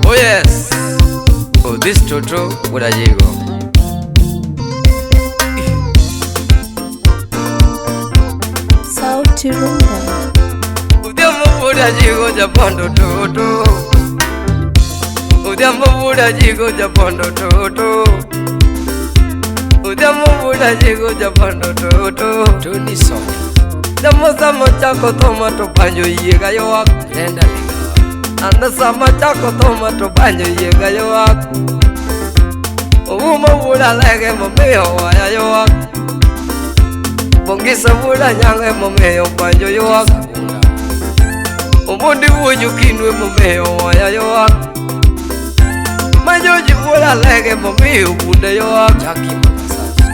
Oh yes. Oh, this Toto Udajigo. Sauti Rumba. Udhiambo Udajigo japondo Toto. Udhiambo Udajigo japondo Toto. Udhiambo Udajigo japondo Toto. Tony Sonya. Damo sama chako thoma to panjo yiega ywak. Brenda Linga. An sama chako thoma to panjo yiega ywak. Oumo wuoda lege momiyo waya ywak. Bongisa wuoda nyange momiyo panjo ywak. Sagunda. Omondi wuoyo kinwe momiyo waya ywak. Majoji wuoda lege momiyo bunde ywak. Jackie Mamasachi.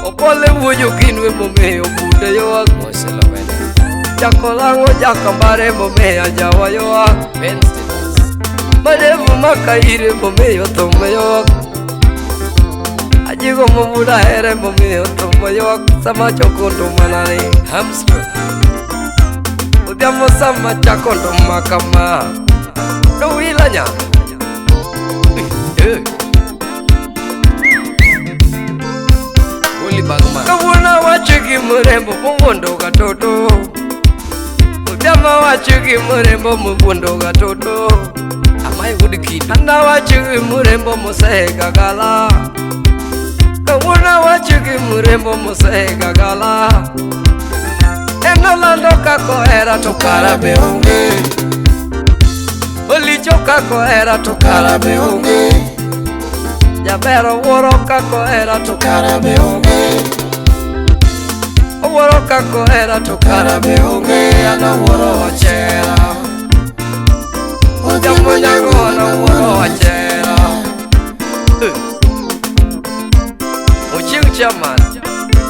Opole wuoyo kinwe momiyo bunde ywak. Mose Lowene. Jakolang'o jakambare momiyo jawa ywak. Ben Stevens. Madevu makaire momiyo thum ywak. Ajigo mobuda here momiyo thum ywak. Sama choko ndumanani Hamster. Odhiambo sama chako nduma kama Dowila nya. Uli Bagman. Kawuono awacho gi mrembo mowuondo ga toto. Odhiambo awacho gi mrembo mowuondo ga toto. Amai Wood Kid. An awacho gi mrembo mosegagala. Kawuono awacho gi mrembo mosegagala. En olando kaka ohera to kara be onge. Olicho kaka ohera to kara be onge. Jaber owuoro kaka ohera to kara be onge. Owuoro kaka ohera to kara be onge. An owuoro ochera. Odhiambo nyango an owuoro ochera. Ochieng chairman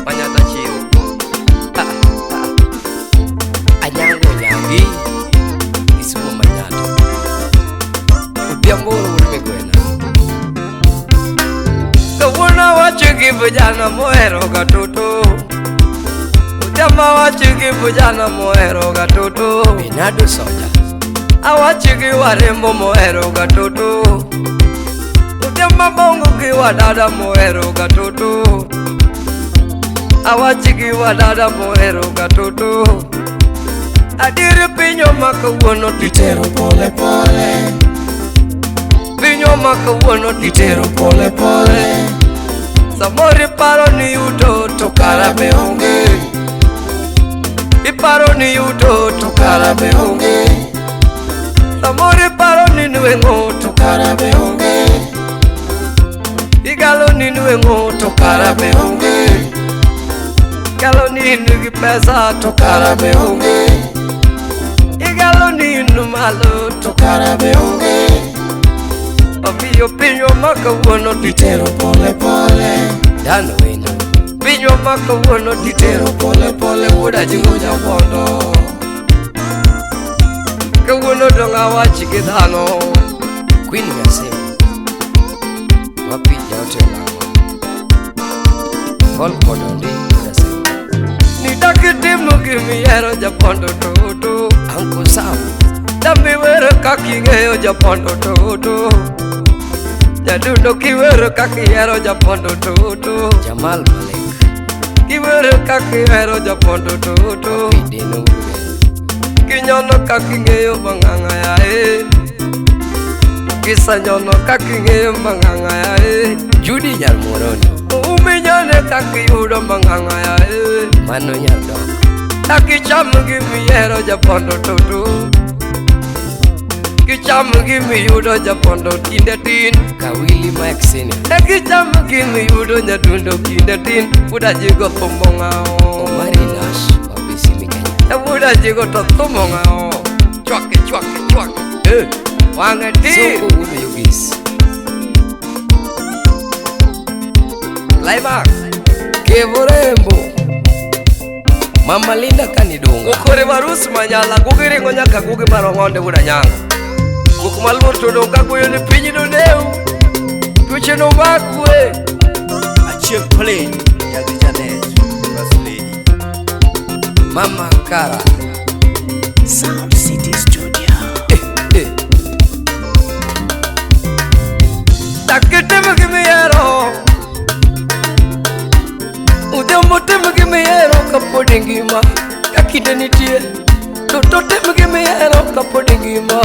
Manyata chiro. Anyango Nyangi. Kisumu Manyatta. Odhiambo Wuod Migwena. Kawuono awacho gi vijana mohero ga toto. Odhiambo awacho gi vijana mohero ga toto. Bernardo Soja. Awacho gi warembo mohero ga toto. Odhiambo bongo gi wadada mohero ga toto. Awacho gi wadada mohero ga toto. Adier pinywa ma kawuono Itero pole pole, pinywa ma kawuono itero pole pole, Samoro iparo ni yuto to kara be onge. Iparo ni yuto to kara be onge. Samoro iparo ni nweng'o to kara be onge, igalo ni nweng'o to kara be onge. Igalo ni in gi pesa to kara be onge. Igalo ni in malo to kara be onge, omiyo pinywa ma kawuono itero pole pole, Dan Wino. pinywa ma kawuono itero pole pole, wuod Ajigo Jabondo. Kawuono dong' awach gi dhano. Queen Nyasim. Wapi Jaote Olang'o. Paul Kodondi Wuod Ni dak itimo gimihero Jabondo toto. Uncle Sam. Dambi wero kaka ing'eyo Jabondo toto. Nyadundo kiwero kaka ihero Jabondo toto. Jamal Malik. Kiwero kaka ihero Jabondo toto. Wapi Deno Wuod Kinyono kaka ing'eyo mang'ang'a yae. Kisanyono kaka ing'eyo mang'ang'a yae. Judy Nyar Muoroni. Uminyone kaka iyudo mang'ang'a yae. Mano Nyar Dok. Kicham gimihero Jabondo toto. Kicham gimiyudo Jabondo kinde tin. Kawili Mike Senior. Kicham gimiyudo nyadundo kinde tin. Wuod Ajigo thumbo ng'awo. Omari Nash. Wapi Simi Kenya. Wuod Ajigo to thumbo ng'awo. Chwake chwake chwake. Wang'e tir. Soko Wuod Yugis. Climax. Kevorembo. Mama Linda Kanidunga. Okore marus manyala gugiringo nyaka gugi marong'onde wuod Anyango. Guk maluor to dong' ka goyo ni piny nodeu. Tuoche nomakwe. Achieng Plane, Nyagi Janet, First Lady. Mama Kara. Sound City Studio. Kinde nitie to tim gimihero kapod ingima.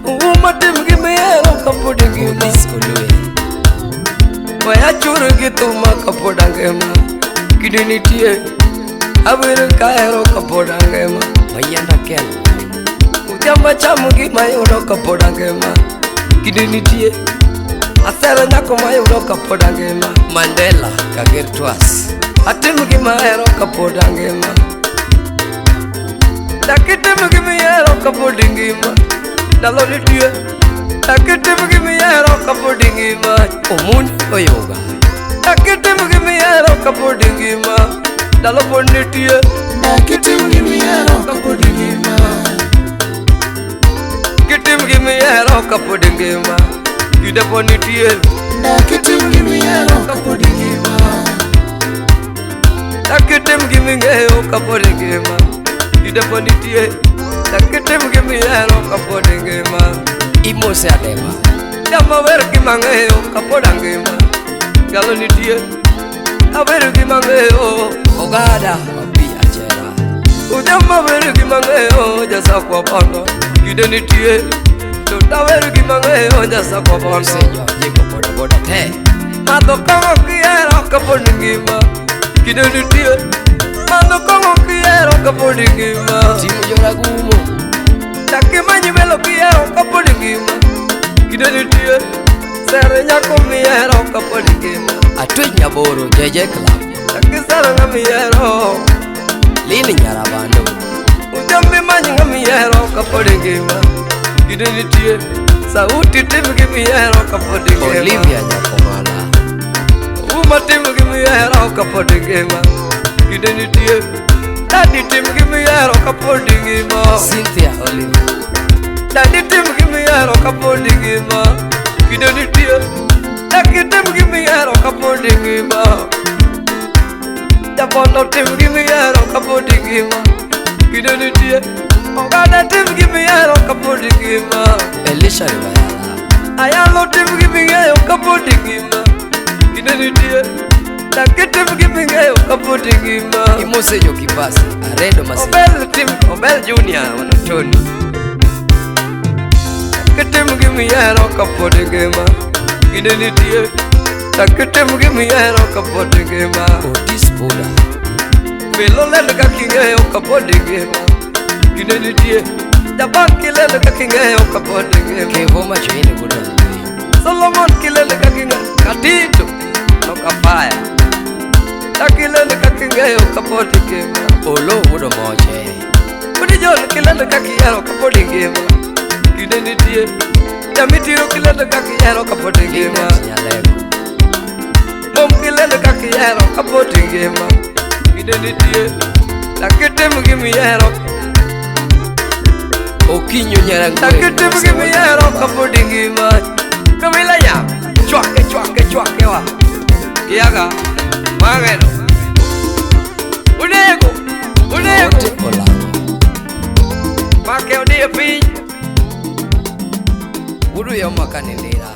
Uma tim gimihero kapod ingima. Odis Olwe. Weya chur gi thuma kapod angima. Kinde nitie awero kahero kapod angima. Mayienda Ken. Odhiambo achamo gima ayudo kapod angima. Kinde nitie asero nyako mayudo kapod angima. Mandela Kager Twas. Atim gima ahero kapod angima. Dak itim gima ihero kapod ingima. Ndalo nitie. Dak itim gima ihero kapod ingima. Omundi Oyuga. Dak itim gima ihero kapod ingima. Ndalo pod nitie. Dak itim gimihero kapod ingima. Kitim gima ihero kapod ingima. Kinde pod nitie. Dak itim gimihero kapod ingima. Dak itim gima ing'eyo kapod ingima. Kinde pod nitie. Dak itim gima ihero kapod ingima. Imose Adema. Jama wer gima ang'eyo kapod angima. Ndalo nitie. Aber gima ang'eyo. Ogada Wapi Achera. Ujama wer gima ang'eyo jasakwa bondo. Kinde nitie. To tawer gima ang'eyo jasakwa bondo. Osejo Jeko boda boda te. Madho kong'o kihero kapod ingima. Kinde nitie. Madho kong'o kihero kapod ingima. Timo Joragumo. Dak imany welo kihero kapod ingima. Kinde nitie. Sere nyako mihero kapod ingima. Atwech Nyaboro JJ Club. Dak isero ng'ama ihero. Lili Nyarabando. Ujambi many ng'ama ihero kapod ingima. Kinde nitie. Sauti tim gima ihero kapod ingima. Olivia Nyakomala. Uma tim gima ihero kapod ingima. Kinde nitie. Dadi tim gima ihero kapod ingima. Cynthia Oliver. Dadi tim gima ihero kapod ingima. Kinde nitie. Dak itim gima ihero kapod ingima. Jabondo tim gima ihero kapod ingima. Kinde nitie. Oganda tim gima ihero kapod ingima. Elisha Riwayala. Ayalo tim gima ing'eyo kapod ingima. Kinde nitie. Dak itim gima ing'eyo kapod ingima. Imose Jokipasi. Aredo Masina. Obel tim Obel Junior wanatoni. Dak itim gima ihero kapod ingima. Kinde nitie. Dak itim gima ihero kapod ingima. Otis Buda. Filo lendo kaka ing'eyo kapod ingima. Kinde nitie. Jaban kilendo kaka ing'eyo kapod ingima. Kevo Machoine Buda. Solomon kilendo kaka ing'eyo. Katito nokapaya. Dakilendo kaka ing'eyo kapod ingima. Olo Wudo Moche. Udi John kilendo kaka ihero kapod ingima. Kinde nitie. Jamitiro kilendo kaka ihero kapod ingima. Linet Nyalego. Mom kilendo kaka ihero kapod ingima. Kinde nitie. Dak itim gima ihero. Okinyo Nyarangwe. Dak itim gima ihero kapod ingima. Kamila ya. Chwake chwake chwake wa. Kiaga. Mageno. Unego. Unego. Ote Olango. Make odie piny. Wudu Yoma Kanindira.